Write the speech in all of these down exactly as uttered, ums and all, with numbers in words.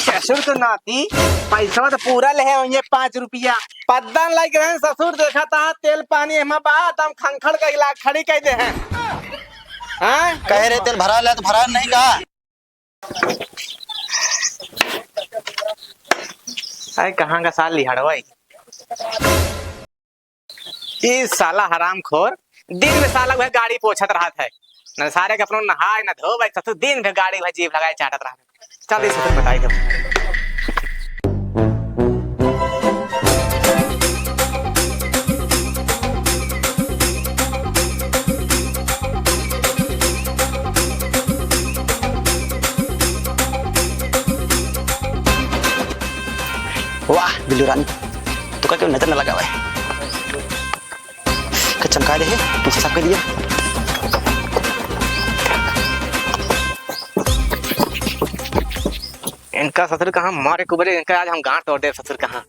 ससुर के नाती, पैसा तो पूरा लेहे होइहैं, पाँच रुपया। पद्दा लाग रहे हैं ससुर, देखा था तेल पानी एमा बा, तम खंखड़ के इलाज खड़ी कइ देहे हैं। हाँ? कहे रहे तेल भरा ले तो भरा नहीं का? अरे कहाँ का साल लिहाड़वा है? ई साला हरामखोर दिन में साला वह गाड़ी पोछत रहत है, न सारे के अपनो नहाए न धोवे, ससुर दिन भर गाड़ी वह जीभ लगाए चाटत रहत है। चल ई ससुर बताई दो। वाह बिल्लू रानी, तू का क्यों नजर न लगावे? का चमका दे है, पीछे सबके लिए। इनका ससुर कहाँ मारे कुबरे, इनका आज हम गांड तोड़ दे ससुर कहाँ।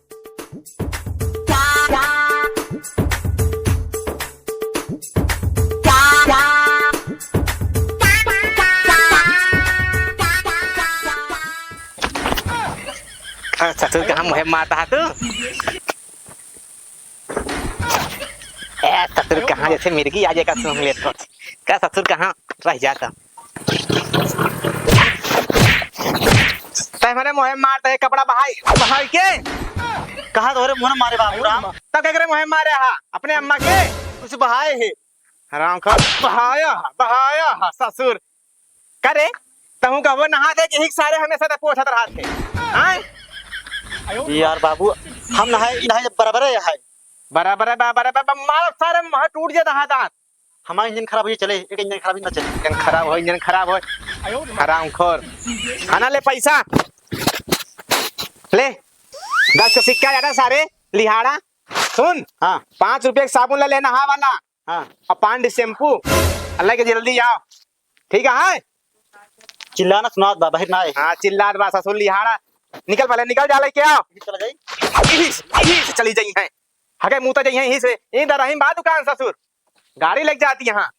हाँ, ससुर कहाँ मुहे मारता है तू? ए, ससुर कहाँ जैसे मिर्गी आ जाएगा सूंघ ले तो। का ससुर कहाँ रह जाता? तै मने मोहे मारता है कपड़ा बहाई, बहाई के? कहा तोहरे मुँह मारे बाबू राम? तब केकरे मोहे मारे हा? अपने अम्मा के? कुछ बहाए है। हराम खा, बहाया हा, बहाया हा, ससुर। का रे? तहूँ कहबो नहा दे कि हिक सारे हमेशा त पोछत रहत है। हाँ? यार बाबू, हम नहाए, ई नहाए बराबर है, है। बराबर है, बराबर है, बराबर, मारो सारे मुँह टूट जाता है दांत। हमारा इंजन खराब होइ चले, एक इंजन खराब ही ना चले। इंजन खराब हो, इंजन खराब हो। हरामखोर। खाना ले पैसा। ले। दस का सिक्का ज्यादा सारे, लिहाड़ा। सुन। हाँ। पाँच रुपये का साबुन ले लेना, हाँ वाला। हाँ। और पाँच shampoo। अल्लाह के जल्दी आओ। ठीक है, हाँ? चिल्लाना सुनात बा, बाहर ना आए। हाँ, चिल्लात बा, ससुर लिहाड़ा। निकल पहले, निकल जा, लेके आओ। चला जाई। इही से, इही से चली जाई हैं। हगे मुँह तो जाई हैं इही से। ई दरहिम बा दुकान ससुर। गाड़ी लेके जाती यहाँ।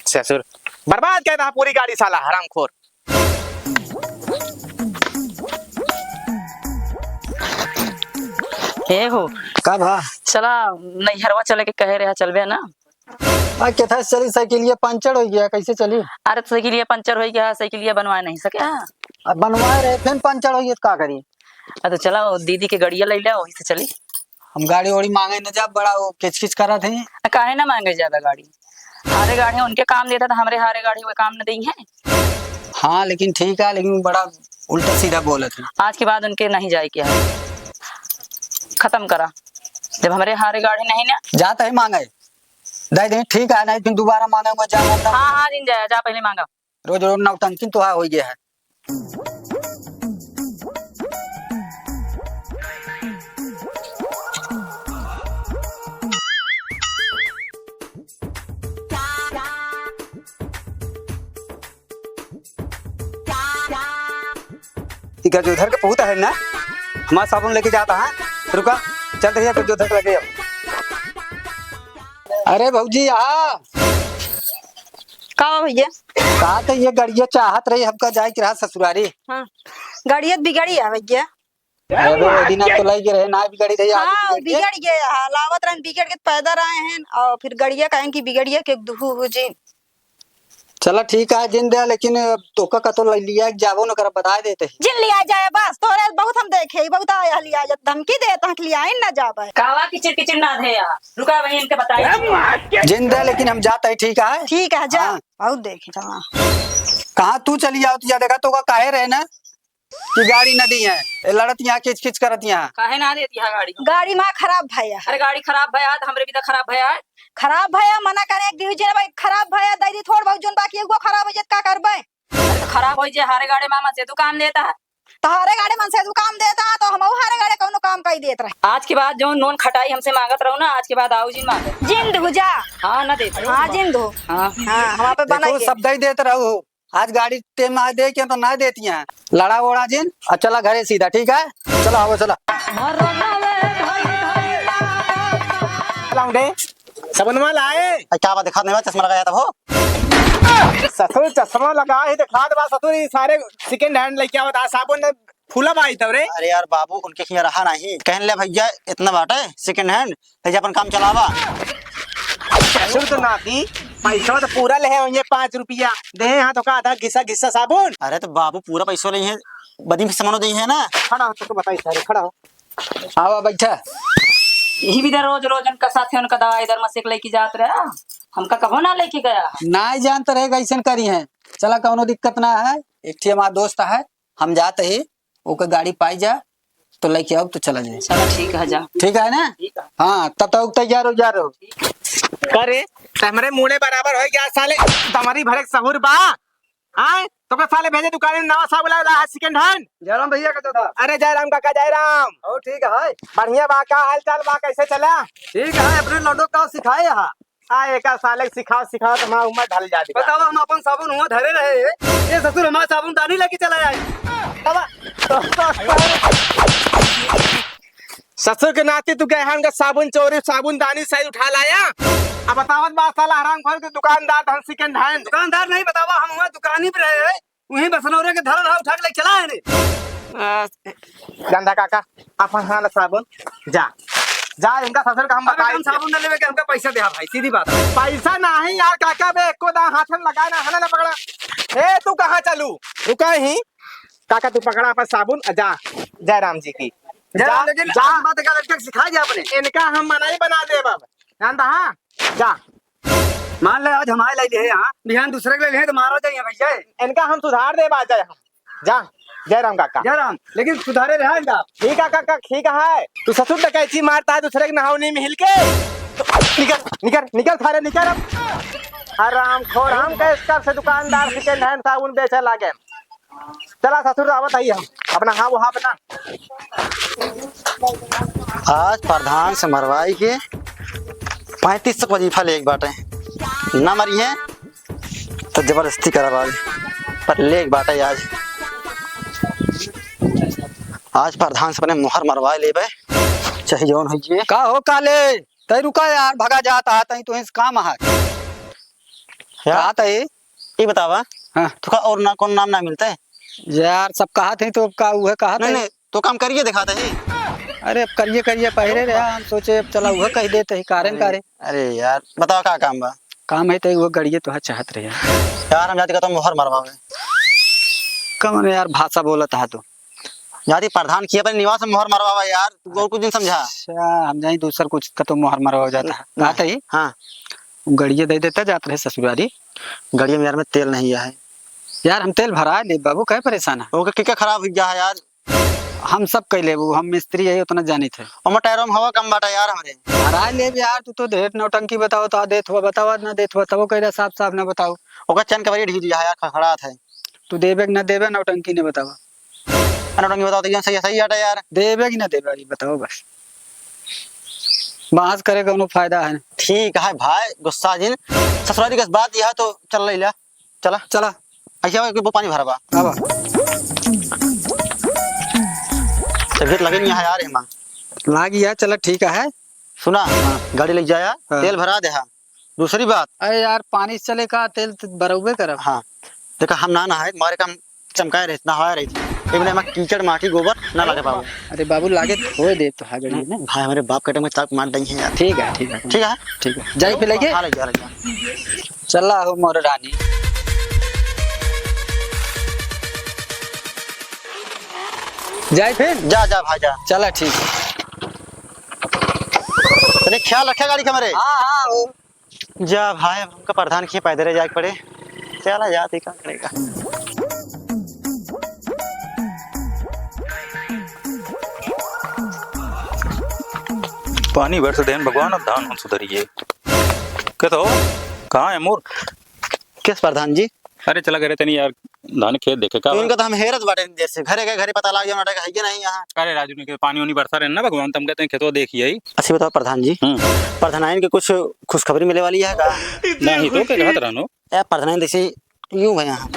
ससुर बर्बाद कर रहा पूरी गाड़ी साला हरामखोर। ए हो। का भा? चला नैहरवा चले के कहे रहा, चलबे ना? आ, केथा से चली? साइकिलिया पंचर होइ गया, कैसे चली? अरे तो साइकिलिया पंचर होइ गया, साइकिलिया बनवाए नहीं सके। अब बनवाए रहे, फिर पंचर होइ गया तो का करी? अरे तो चला, वो दीदी के गड़िया ले ले, वही से चली। हम गाड़ी वाड़ी मांगे न जा, बड़ा वो किचकिच करत है। आ, काहे ना मांगे ज्यादा गाड़ी? हारे गाड़ी उनके काम देता तो हमरे हारे गाड़ी वो काम न देई है। हाँ, लेकिन ठीक है, लेकिन बड़ा उल्टा सीधा बोलत है। आज के बाद उनके नहीं जाए के है, खत्म करा। जब हमरे हारे गाड़ी नहीं ना जात है मांगे, दे दे, ठीक है, नहीं फिर दोबारा मांगे, मैं जा, हाँ, हाँ, जिन जाया, जा पहले मांगा। रोज रोज नौटंकी तो हो गया है। ई गजोधर के पूत है ना, हमार साबुन लेके जाता है। रुका, चल रही है गजोधर के लगे अब। अरे भौजी, आ। का बा भैया? का तो ये गड़िया चाहत रही हमका जाए के रहा ससुरारी। हाँ, गड़िया बिगड़ी है भैया। अरे वो दिन आप तो लाई के रहे ना बिगड़ी रही, आज हाँ, बिगड़ गया। बिगड़ गया है, लावत रहन बिगड़ के पैदल आए हैं और फिर गड़िया कहें कि बिगड़िया के दुहू हो जी। चला ठीक है, जिन दे, लेकिन तोका कतो ले लिया जाबो न कर, बताए देते हैं। जिन लिया जाए बस, तोरे बहुत हम देखे, बहुत आया लिया जाए, धमकी देता है कि लिया ही ना जाबे। कावा किचिर किचिर ना दे यार, रुका वहीं इनके बताए। जिन दे, लेकिन हम जाते हैं, ठीक है? ठीक है, जा। हाँ। बहुत देखे चला। कहाँ तू चली आओ, तू जा देखा तोका काहे रहे ना कि गाड़ी न दी है, ए लड़त यहाँ किच किच करत यहाँ। काहे ना देती है गाड़ी? गाड़ी माँ खराब भया। अरे गाड़ी खराब भया तो हमरे भी तो खराब भया है। खराब भया, मना करे एक दिहु जे भाई खराब भया, दे दी थोड़ बहुत जोन बाकी एगो खराब हो जात का करबे? अरे तो खराब हो जे हारे गाड़ी माँ से तू काम देता है। तोहरे गाड़ी मन से तू काम देता है तो हम हारे गाड़ी कौनो काम कई देत रहे। आज के बाद जो नोन खटाई हमसे मांगत रहो ना, आज के बाद आओ जिन मांगे। जिंद हो जा। हाँ ना देते। हाँ जिंद हो। हाँ। हाँ, हम पे बना देखो, के। सब दे देत रहो। आज गाड़ी टेम ना दे के तो ना देती हैं। लड़ा ओड़ा जिन और चला घरे सीधा, ठीक है? चला, आओ, चला। लाऊं दे, सबनमा लाए। अरे, क्या बात, दिखा नहीं, चश्मा लगाया था वो। ससुर चश्मा लगा ही दिखा दे बा ससुर, ई सारे second hand लइके आवत आ, साबुन ने फूला बाई तब रे। अरे यार बाबू, उनके हियाँ रहा नहीं, कहन ले भैया इतना बाटे second hand, ले जा अपन काम चलावा। ससुर तो नाती, पैसा तो पूरा ले है, ये पाँच रुपया दे, यहाँ तो का आधा घिसा घिसा साबुन। अरे तो बाबू पूरा पैसो ले हैं, बदी में सामानो दे है ना। खड़ा हो, तो बताई सारे, खड़ा हो। आवा बैठा। यही भी इधर रोज रोज उनका साथे उनका दवाई इधर मसे के लेके जात रहा, हमका कबो ना लेके गया। ना जानत रहे कैसन करी है। चला कौनो दिक्कत ना है, एक ठे हमार दोस्त है, हम जात ही, ओकर गाड़ी पाई जा तो लेके आओ तो चला जाए। चला ठीक है, जा। ठीक है ना? ठीक है। हाँ, तब तक तैयार हो जा रहो। करे, त हमरे मुड़े बराबर हो गया साले, तमरी भरे सहूर बा। हाँ, तो के साले भेजे दुकान में नवा साबुन लाया है second hand। जयराम भैया का दादा। अरे जयराम काका जयराम। ओ ठीक है। बढ़िया बा, का हाल चाल बा, कैसे चला? ठीक है, अपने लौंडो का सिखाए हा। आ एका साले सिखाओ सिखाओ तो हमार उम्र ढल जाती बा। बतावा, हम अपन साबुन हुआ धरे रहे, ये ससुर हमार साबुन दानी लेके चला जाए। बतावा। ससुर के नाती तू गए हन का साबुन चोरी, साबुन दानी सही उठा लाया। अब बतावत बा साला हराम खोर के दुकानदार धन second hand। दुकानदार नहीं बतावा, हम हुआ दुकानी पे रहे हैं, वहीं बसनौरे के धर रहा उठा के ले चला है ने। आ, गंदा काका, अपन हाँ ला साबुन, जा, जा, इनका ससुर का हम अबे बताई। हम साबुन न लेवे के, हमका पैसा दे, हाँ भाई, सीधी बात है। पैसा नहीं यार काका, बे एको दाँव हाथ में लगाए ना, हना ना पकड़ा। ए, तू कहाँ चलू? रुका ही। काका, तू पकड़ा अपन साबुन, आ जा, जय राम जी की। जय राम, जा, लेकिन जा। आज बात का लड़के सिखा दिया आपने। इनका हम मनाई बना देब अब, जानता हाँ? जा। मान ले, आज हमारे ले लिए यहाँ, बिहान दूसरे के ले लिए तो मारा जाइए भैया। इनका हम सुधार देब, आ जाए हम। जा, जय राम काका। जय राम, लेकिन सुधारे रहा इनका। ठीक है काका, ठीक है। तू ससुर डकैती मारता है दूसरे के नहावनी में हिल के। निकल, निकल, निकल सारे, निकल अब। हराम खोर, हम कैसे कब से दुकानदार second hand साबुन बेचे लागे। चला ससुर, आवत आई हम अपना, हाँ, वो हाँ, अपना। आज प्रधान से मरवाई के पैंतीस तक वजीफा ले एक बाटे, ना मरी है तो जबरदस्ती करब आज, पर ले एक बाटे आज। आज प्रधान से अपने मोहर मरवा लेबे, चाहे जौन होइए। का हो काले, तै रुका यार, भगा जात हा, तै तुहिन से काम हा। क्या? का तै? ई बतावा, हाँ। तुका और ना, कौन नाम ना मिलता है? यार, सब कहत ही तो का उहे कहत नहीं, है। नहीं, तो काम करिए दिखाते ही। अरे, अब करिए, करिए, पहिरे रहे, हम सोचे अब चला उहे कह देते ही, कारण अरे, का रे? अरे यार, बतावा का काम बा? काम है तो उहे गड़िए तो है चाहत रहे। यार, हम जाते का तो मोहर मरवावे। कौन यार भाषा बोलत हा तू? जाती प्रधान की अपने निवास में मोहर मरवावा यार, तू और कुछ दिन समझा। अच्छा, हम जाई दूसर कुछ का तो मोहर मरवावा जाता है। ना। कहत ही? हाँ। गड़िए दे देता जात रहे ससुरारी। गड़िए में यार में तेल नहीं है। यार हम तेल भरा ले बाबू, काहे परेशान है? ओके, के, के खराब हो गया है यार? हम सब कह लेबू, हम मिस्त्री है, उतना जानित है। ओमा टायरों में हवा कम बाटा यार हमरे। भरा लेब यार, तू तो ढेर नौटंकी बताओ, तो देत हुआ बताओ, ना देत हुआ तबो कह रहा साफ साफ ना बताओ। ओकर चैन कवरिया ढील है यार, खड़खड़ात है। तू देबे कि ना देबे, नौटंकी ने बतावा। नौटंकी बताओ तो ये सही, सही आटा यार। देबे कि ना देबे, ये बताओ बस। बहस करे कौनो फायदा है ना। ठीक है भाई, गुस्सा जिन। ससुरारी का बात यह तो चल रही ला। चला। चला। ऐसे हो कि वो पानी भरा बा। आवा। तबीयत लगे नहीं है यार, एमा। लाग गया, चला ठीक है। सुना, हाँ। गाड़ी ले जाया, हाँ। तेल भरा दे, हाँ। दूसरी बात। अरे यार, पानी से चले का, तेल तो बरौबे करब। हाँ। देखा, हम ना नहाए, मारे का हम चमकाए रहे, नहाए रहे थे। ये बोले, "हमार कीचड़, माटी, गोबर ना लगे पाबो।" अरे बाबू, लागे धोए दे तो हा गड़िए ना। भाई, हमारे बाप के टाइम में चाप मार देंगे यार। ठीक है, ठीक है। ठीक है? ठीक है। जाई फिर लेके? हाँ, ले जा, ले जा। चला हो मोर रानी। जाई फिर? जा, जा भाई, जा। चला, ठीक। तनी ख्याल रखे गाड़ी का हमरे। हाँ, हाँ, हो। जा भाई, अब हमका प्रधान के पैदल जाए के पड़े। चला जात ही, का करेगा। पानी भर से देन भगवान, अब धान उन सुधरिए। के तो, कहाँ है मोर? किस प्रधान जी? अरे चला घरे तनी यार, धान खेत देखे का तो बा? इनका तो हम हेरत बाटे देर से, घरे गए, घरे पता लाग जाए, नाटक है कि नहीं यहाँ। अरे राजू, नहीं के पानी उनी बरसा रहे ना भगवान, तुम कहते हैं खेतवा देखिए ही। अच्छी बताओ प्रधान जी, हम्म। प्रधानाइन के कुछ खुशखबरी मिले वाली है का? नहीं तो के कहत रहनो। ए, प्रधानाइन जैसे यूं है यहाँ।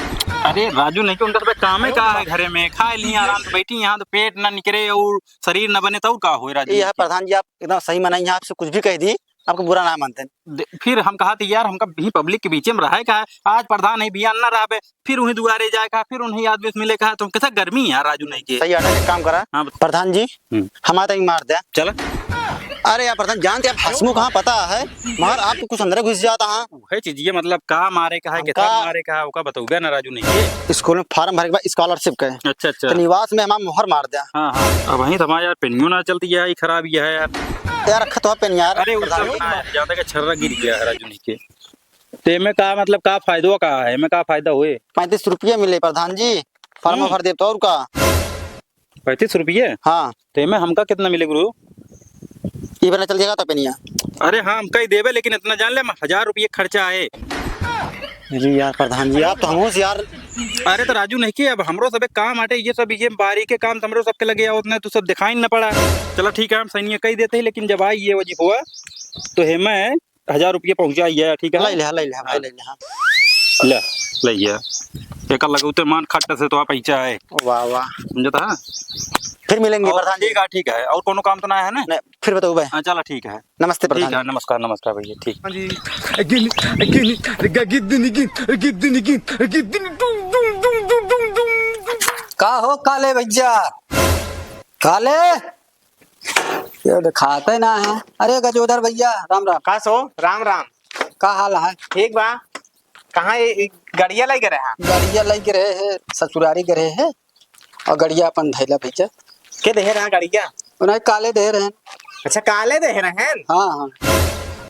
अरे राजू, नहीं तो उनका सब काम है का है, घरे में खाए लिए आराम से बैठी यहाँ, तो पेट ना निकरे और शरीर ना बने, तो का होए राजू? ये है प्रधान जी, आप एकदम सही मनाई हैं, आपसे कुछ भी कह दी, आपको बुरा ना मानते। दे-, फिर हम कहा थी, "यार, हमका भी पब्लिक के बीचे में रहे का है, आज प्रधान है, बिहान ना रहबे, फिर उन्हीं दुआरे जाए का, फिर उन्हीं आदमी से मिले का है, तो हम कैसा गर्मी है यार, राजू नहीं के।" सही है, एक काम करा। हाँ। प्रधान जी, हम्म। हमारे तक मार दे। चला। अरे यार प्रधान, जानते आप हंसमू कहाँ पता है, मगर आपको कुछ अंदर घुस जाता है। वही चीज, ये मतलब का मारे का है, हमका कितना मारे का है, ओका बतौबे ना राजू नहीं के। स्कूल में फार्म भरे के बाद स्कॉलरशिप के। अच्छा, अच्छा। तो निवास में हमारा मोहर मार दे। हाँ, हाँ। अब वहीं तो हमारा यार पेनियो ना चलती है, ये खराब ये है यार। यार रखा तो है पेन यार। अरे, वो प्रधान सब जी। ना है, ज्यादा का छर्रा गिर गया है राजू नहीं के। तो एमे का मतलब का फायदो का है, एमे का फायदा हुए? पैंतीस रुपये मिले प्रधान जी, फार्म हम्म। भर देब तो और का। पैंतीस रुपये? हाँ। तो एमे हमका कितना मिले गुरु? ये बना चल जाएगा तो पेनिया। अरे हाँ, हमका ही देबे, लेकिन इतना जान ले, हम हजार रुपये खर्चा है। अरे यार प्रधान जी, आप तो हमहू से यार। अरे तो राजू नहीं के, अब हमरो सब एक काम आटे, ये सब ये बारी के काम हमरो सबके लगे आवत नहीं, तू सब दिखाई न पड़ा। चला ठीक है, हम सैनिया कही देते हैं, लेकिन जब आई ये वजीफवा तो हेमे हजार रुपये पहुँचाई है, ठीक है? ले ले, ले ले, भाई, हाँ। ले ले, हाँ। ले, ले गया। एक लगौते मान खट्ट से तो आप पहुँचा है। वाह, वाह। समझता है? फिर मिलेंगे और प्रधान जी। ठीक है, ठीक है। और कोनो काम तो ना है ना? नहीं, फिर बताओ भाई। हाँ, चला ठीक है। नमस्ते ठीक प्रधान है, जी। नमस्कार, नमस्कार भैया, ठीक। हाँ जी। गिन, गिन, ग-, गिद्दनी गिन, गिद्दनी गिन, गिद्दनी डुम, डुम, डुम। का हो काले भैया? काले? ये देखाते ना है। अरे गजोधर भैया, राम राम। का सो? राम राम। का हाल है? ठीक बा। कहाँ ये, ये गड़िया लइ के रहे हैं? गड़िया लइ के रहे है, ससुरारी के रहे है, और गड़िया अपन धैला भैया। के देहे रहा गड़िया? उन्हें काले देहे रहे। अच्छा, काले देहे रहे हैं? हाँ, हाँ।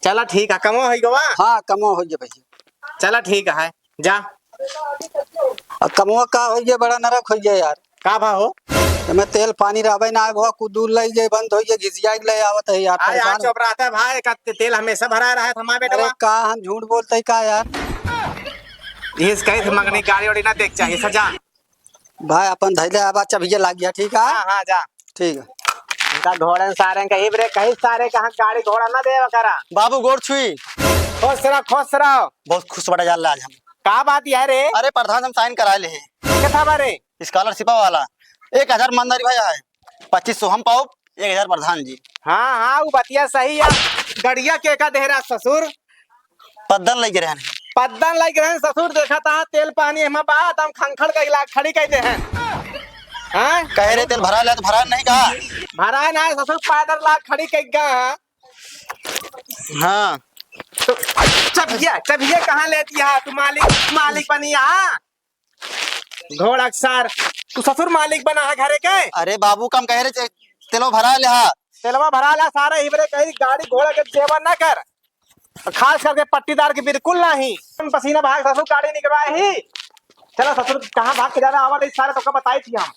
चला ठीक है, कमो होइ गवा? हाँ, कमो होइ गवा भैया। चला ठीक है, जा। अब कमवा का होइ गया, बड़ा नरक होइ गया यार। का भा हो? एमे तेल पानी रहबे ना, एगो कुदूर लइ जाए, बंद होइ जाए, घिसिया के ले आवत है यार, अरे यार, परेशान। चुप रहता है भाई, का ते-, तेल हमेशा भरा रहा है हमारे अरे बेटवा। का हम झूठ बोलते ही का यार? इस कहीं से मंगनी गाड़ी वाड़ी ना देख चाहिए, सजा। भाई अपन धैले आबा, चबिये लाग गया, ठीक है? हाँ, हाँ, जा। ठीक है। इनका घोड़न सारे कहीं ब्रेक, कहीं सारे कहाँ गाड़ी घोड़ा ना देवा करा। बाबू गोड़ छुई। खुश रहो, खुश रहो। बहुत खुश बड़ा जान ला आज हम। का बात है रे? अरे प्रधान हम साइन करा ले हैं। कितना बारे? स्कॉलरशिप वाला। एक हजार मानदारी भाई है, पच्चीस सौ हम पाओ, एक हजार प्रधान जी। हाँ, हाँ, वो बतिया सही है। गड़िया के का देहरा ससुर? पद्दन लइके रहन। पद्दन लइके रहन ससुर, देखा था तेल पानी एमा बा, त हम खंखड़ का इलाज खड़ी कइ देहन। हाँ? कहे रहे तेल भरा ले त भरा नहीं का? भरा ना ससुर, पैदल लाग खड़ी कइ गा। हाँ। तो चबिया, चबिया कहाँ लेती है तू मालिक, मालिक बनी यहाँ? घोड़ा के सार, तू ससुर मालिक बना है घरे के? अरे बाबू, कम कहे रहे, ते-, तेलवा भरा ले हा। तेलवा भरा ले, सारा हिबरे कहीं गाड़ी घोड़ा के जेवर ना कर। और खास करके पट्टीदार के बिल्कुल नहीं। पसीना भाग ससुर गाड़ी निकलवाए ही। चला ससुर, कहाँ भाग के जाना आवत है, सारे तोका बताई थी हम।